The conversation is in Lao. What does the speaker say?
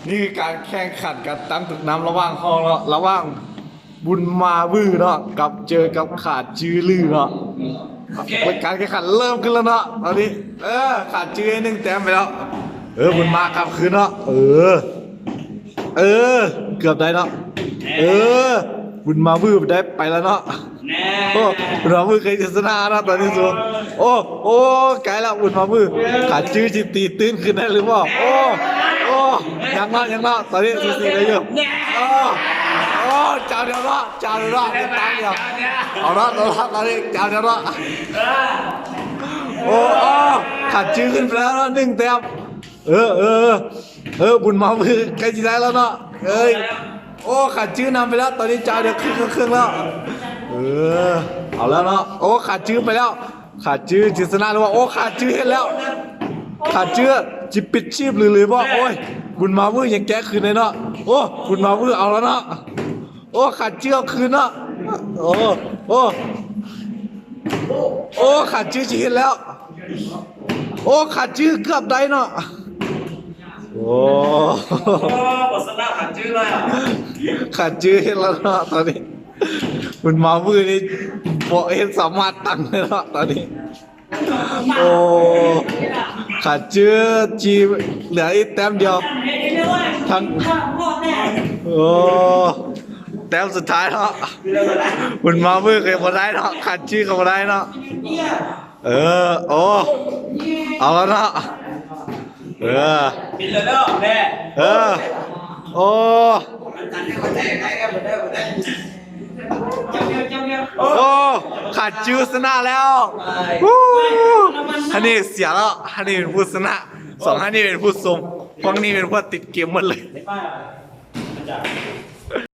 ນີ້ຄືການແຂ່ງຂັນກັນຕັ້ງແຕ່ນຳລະຫວ່າງເຮົາເນາະ ລະຫວ່າງບຸນມາວືເນາະ ກັບເຈີກັບຂາຈື່ລືເນາະ. ໂອເຄ ເປັນການແຂ່ງຂັນເລີ່ມຂຶ້ນແລ້ວເນາະ ຕອນນີ້ ເອີ ຂາຈື່ໃຫ້ໜຶ່ງແຕ້ມໄປແລ້ວ. ເອີ ບຸນມາກັບຄືນເນາະ ເອີ ເອີ ເກືອບໄດ້ເນາະ ເອີ ບຸນມາວືໄດ້ໄປແລ້ວເນາະ. ແນ່ ໂອ້ ບຸນມາວືໃກ້ຈະຊະນະແລ້ວຕອນນີ້ສູ ໂອ້ ໂອ້ ໃກ້ແລ້ວບຸນມາວື ຂາຈື່ຊິຕີຕື້ນຄືນໄດ້ຫຼືບໍ່? ໂອ້ ໂອ້ ຍັງເນາະ ຍັງເນາະ ຕອນນີ້ສູສີກັນຢູ່. ໂອ້ ໂອ້ ເຈົ້າດຽວເນາະ ເຈົ້າດຽວເນາະ ຕິດຕາມຢູ່ ເອົາເນາະ ເອົາເນາະ ຕອນນີ້ເຈົ້າດຽວເນາະ. ໂອ້ ໂອ້ ຂາຈື່ຂຶ້ນໄປແລ້ວເນາະ ໜຶ່ງແຕ້ມ. ເອີ ເອີ ເອີ ບຸນມາວືໃກ້ຊິໄດ້ແລ້ວເນາະ ເອີຍ. ໂອ້ ຂາຈື່ນຳໄປແລ້ວ ຕອນນີ້ເຈົ້າດຽວເຄິ່ງໆແລ້ວ. ເອີ ເອົາແລ້ວເນາະ ໂອ້ ຂາຈື່ໄປແລ້ວ ຂາຈື່ຊິຊະນະຫຼືວ່າ? ໂອ້ ຂາຈື່ເຮັດແລ້ວ ຂາຈື່ຊິປິດຊີບຫຼື ຫຼືບໍ່? ໂອ້ຍ ບຸນມາວືຍັງແກ້ຄືນໄດ້ເນາະ. ໂອ້ ບຸນມາວືເອົາແລ້ວເນາະ ໂອ້ ຂາຈື່ເອົາຄືນເນາະ. ໂອ້ ໂອ້ ໂອ້ ຂາຈື່ຊິເຮັດແລ້ວ ໂອ້ ຂາຈື່ເກືອບໄດ້ເນາະ. ໂອ້ ໂອ້ ບໍ່ຊະນະຂາຈື່ເລີຍ ຂາຈື່ເຮັດແລ້ວເນາະ ຕອນນີ້ບຸນມາວືນີ້ບໍ່ເຮັດສາມາດຕັ້ງໄດ້ເນາະ ຕອນນີ້. ໂອ້ ຂາຈື່ຊິເຫຼືອອີກແຕ້ມດຽວ ທັງ ໂອ້ ແຕ້ມສຸດທ້າຍເນາະ ບຸນມາວືກໍບໍ່ໄດ້ເນາະ ຂາຈື່ກໍບໍ່ໄດ້ເນາະ. ເອີ ໂອ້ ເອົາແລ້ວເນາະ ເອີ ເອີ ໂອ້ ໂອ້ ຂາຈື່ຊະນະແລ້ວ ຮູ້ ຮັນນີ້ເສຍແລ້ວ ຮັນນີ້ເປັນຜູ້ຊະນະ ສອງ ຮັນນີ້ເປັນຜູ້ຊົມ ພວກນີ້ເປັນພວກຕິດເກມໝົດເລີຍ.